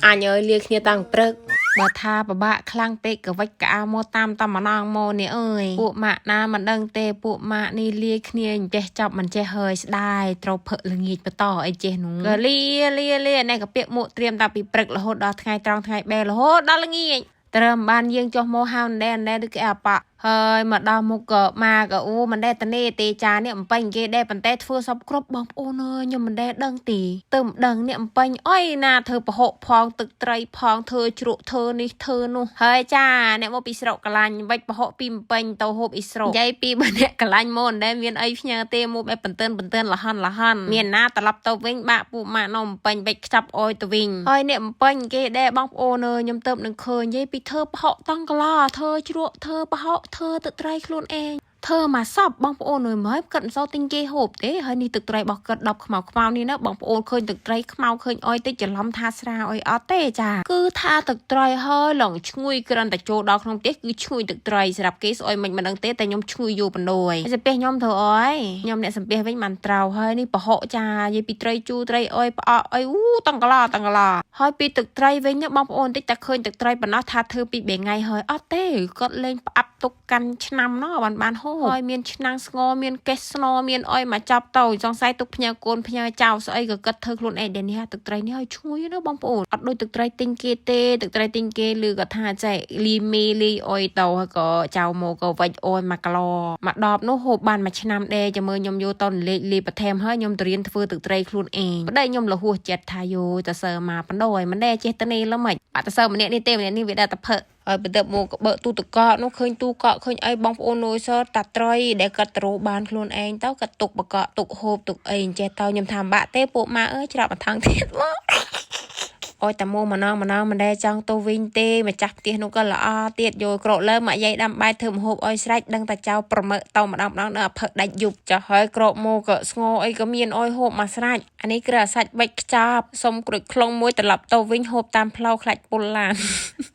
អញអើយលាគ្នាតាំងព្រឹកបើថាពិបាកខ្លាំងពេកក៏វិចក្អៅមកតាមតំណងមកនេះអើយពួកម៉ាក់ណាមិនដឹងទេពួកម៉ាក់នេះលាគ្នាអញ្ចេះចាប់មិនចេះហើយស្ដាយត្រូវផឹកល្ងាចបន្តអីចេះនោះក៏លាលាលាណែក៏ពាកមួកត្រៀមតាពីព្រឹករហូតដល់ថ្ងៃត្រង់ថ្ងៃបេរហូតដល់ល្ងាចត្រឹមបានយើងចុះមកហៅណែណែដូចគេអាប៉ហើយមកដល់មុខក៏មកក៏អូមិនដែលតនេទេចានេះអំពេញគេដែរប៉ុន្តែធ្វើសពគ្រប់បងប្អូនអើយខ្ញុំមិនដែលដឹងទេទៅមិនដឹងនេះអំពេញអុយណាធ្វើប្រហុកផងទឹកត្រីផងធ្វើជ្រក់ធ្វើនេះធ្វើនោះហើយចាអ្នកមកពីស្រុកកលាញ់វិចប្រហុកពីអំពេញទៅហូបអ៊ីស្រុកនិយាយពីបើអ្នកកលាញ់មកមិនដែលមានអីផ្ញើទេមកបែបបន្ទិនបន្ទិនលហន់លហន់មានណាត្រឡប់ទៅវិញបាក់ពួកម៉ាក់នៅអំពេញវិចខ្ចប់អុយទៅវិញហើយអ្នកអំពេញគេដែរបងប្អូនអើយខ្ញុំទៅនឹងឃើញនិយាយពីធ្វើប្រហុកតង់កឡធ្វើជ្រក់ធ្វើប្រហុកធ្វើទឹកត្រីខ្លួនឯងធ្វើមកសពបងប្អូនអើយមើលគិតមិនសូវទិញគេហូបទេហើយនេះទឹកត្រីរបស់គិត10ខ្មៅខ្មៅនេះណាបងប្អូនឃើញទឹកត្រីខ្មៅឃើញអុយតិចច្រឡំថាស្រាអុយអត់ទេចាគឺថាទឹកត្រីហើយឡងឈ្ងុយគ្រាន់តែចូលដល់ក្នុងផ្ទះគឺឈ្ងុយទឹកត្រីសម្រាប់គេស្អុយមិនមិនដឹងទេតែខ្ញុំឈ្ងុយយូរបណ្ដោយសំពះខ្ញុំធ្វើអុយខ្ញុំអ្នកសំពះវិញបានត្រូវហើយនេះប្រហុកចានិយាយពីត្រីជូរត្រីអុយផ្អកអុយអូតង្កឡតង្កឡហើយពីទឹកត្រីវិញបងប្អូនតិចតែឃើញទឹកត្រីប៉ុណ្ណោះថាធ្វើពី3ថ្ងៃហើយអត់ទេគាត់លេងផ្អាប់ទុកកាន់ឆ្នាំណោះបានបានហូបហើយមានឆ្នាំងស្ងមានកេះស្នមានអុយមកចាប់ទៅសង្ស័យទុកផ្ញើកូនផ្ញើចៅស្អីក៏គិតធ្វើខ្លួនឯងដែរនេះទឹកត្រីនេះឲ្យឈ្ងុយណាបងប្អូនអត់ដូចទឹកត្រីទិញគេទេទឹកត្រីទិញគេឬក៏ថាចេះលីមីលីអុយទៅហើយក៏ចៅមកក៏វិចអុយមកក្លមកដបនោះហូបបានមួយឆ្នាំដែរចាំមើលខ្ញុំយកទៅលេខលីបន្ថែមហើយខ្ញុំទៅរៀនធ្វើទឹកត្រីខ្លួនឯងប្តីខ្ញុំលហួសចិត្តថាយោតសើមកបណ្ដោយមិនដែរចេះតនេះល្មិចបាត់តសើម្នាក់នេះទេម្នាក់នេះវាដែរតែផឹកហើយបន្ទាប់មកក៏បើកទូទឹកកកនោះឃើញទូកកឃើញអីបងប្អូនអើយសតាត្រីដែលគាត់ត្រូវបានខ្លួនឯងទៅគាត់ទុកបកកទុកហូបទុកអីអញ្ចេះទៅខ្ញុំថាបាក់ទេពួកម៉ាអើយច្រាប់មកថងទៀតមកអុយតាមកម្ដងម្ដងមិនដែលចង់ទៅវិញទេម្ចាស់ផ្ទះនោះក៏ល្អទៀតយកក្រកលើមកយាយដាំបាយធ្វើម្ហូបអុយស្រេចដឹងតែចៅប្រមើទៅម្ដងម្ដងដល់អភឹកដាច់យប់ចុះហើយក្រកមកក៏ស្ងោអីក៏មានអុយហូបមកស្រេចអានេះគឺអាសាច់បិចខ្ចប់សុំក្រួយខ្លងមួយត្រឡប់ទៅវិញហូបតាមផ្លូវខ្លាច់ពុលឡាន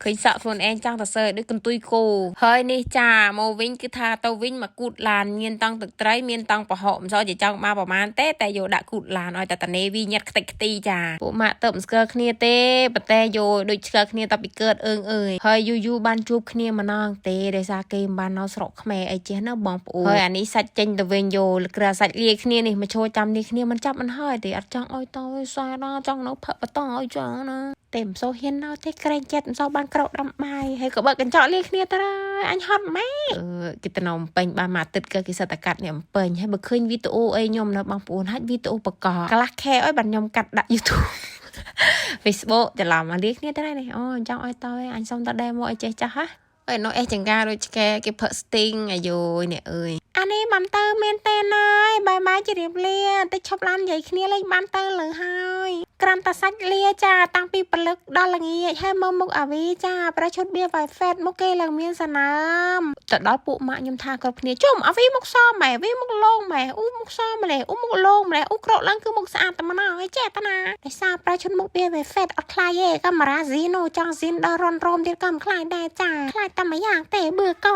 ឃើញសក់ខ្លួនឯងចង់ទៅសើដូចកន្ទុយគោហើយនេះចាមកវិញគឺថាទៅវិញមកគូតឡានមានតង់ទឹកត្រីមានតង់ប្រហុកមិនសូវជាចង់មកប្រហែលទេតែយកដាក់គូតឡានឲ្យតែតានេវីញាត់ខ្ទេចខ្ទីចាពួកម៉ាក់ទៅមិនស្គាល់គ្នាទេប៉ុន្តែយកដូចស្គាល់គ្នាតែពីកើតអើងអើយហើយយូរយូរបានជួបគ្នាម្ដងទេដោយសារគេមិនបាននៅស្រុកខ្មែរអីចេះណាបងប្អូនហើយអានេះសាច់ចេញទៅវិញយកគ្រាសាច់លាគ្នានេះមកឈរចាំនេះគ្នាមិនចាប់មិនហើយទេអត់ចង់ឲ្យតើសែដល់ចង់នៅផឹកបន្តឲ្យចង់ណាតែមិនសូវហ៊ាននៅទេក្រែងចិត្តមិនសូវបានក្រោកដាំបាយហើយក៏បើកកញ្ចក់លាគ្នាទៅហើយអញហត់ម៉ែអឺគេទៅនំពេញបានមួយអាទិត្យក៏គេសិតតែកាត់នេះអំពេញហើយបើឃើញវីដេអូអីខ្ញុំនៅបងប្អូនហាច់វីដេអូបកកន្លះខែអើយបានខ្ញុំកាត់ដាក់ YouTube Facebook ច្រឡំមកលាគ្នាទៅហើយនេះអូចង់ឲ្យតើអញសុំតដែរមកឲ្យចេះចាស់ហ่ะអើយនោះអេចង្ការដូចឆ្កែគេផឹកស្ទីងអាយយអ្នកអើយអានេះមិនទៅមានទេណាយបាយបាយជម្រាបលាតិចឈប់ឡាននិយាយគ្នាលេងបានទៅលើហើយក្រាន់តែសាច់លាចាតាំងពីព្រលឹកដល់ល្ងាចហើយមើលមុខអាវីចាប្រឈុតបៀ Wi-Fi មុខគេឡើងមានសណើមទៅដល់ពួកម៉ាក់ខ្ញុំថាគ្រប់គ្នាជុំអាវីមុខសម៉ែវីមុខលងម៉ែអូមុខសម្លេះអូមុខលងម្លេះអូក្រកឡើងគឺមុខស្អាតតែម្ដងឯចេះតាណាដោយសារប្រឈុតមុខបៀ Wi-Fi អត់ខ្លាចទេកាមេរ៉ាស៊ីណូចង់ស៊ីនដល់រនរោមទៀតក៏មិនខ្លាចដែរចាខ្លាចតែមួយយ៉ាងទេបឿក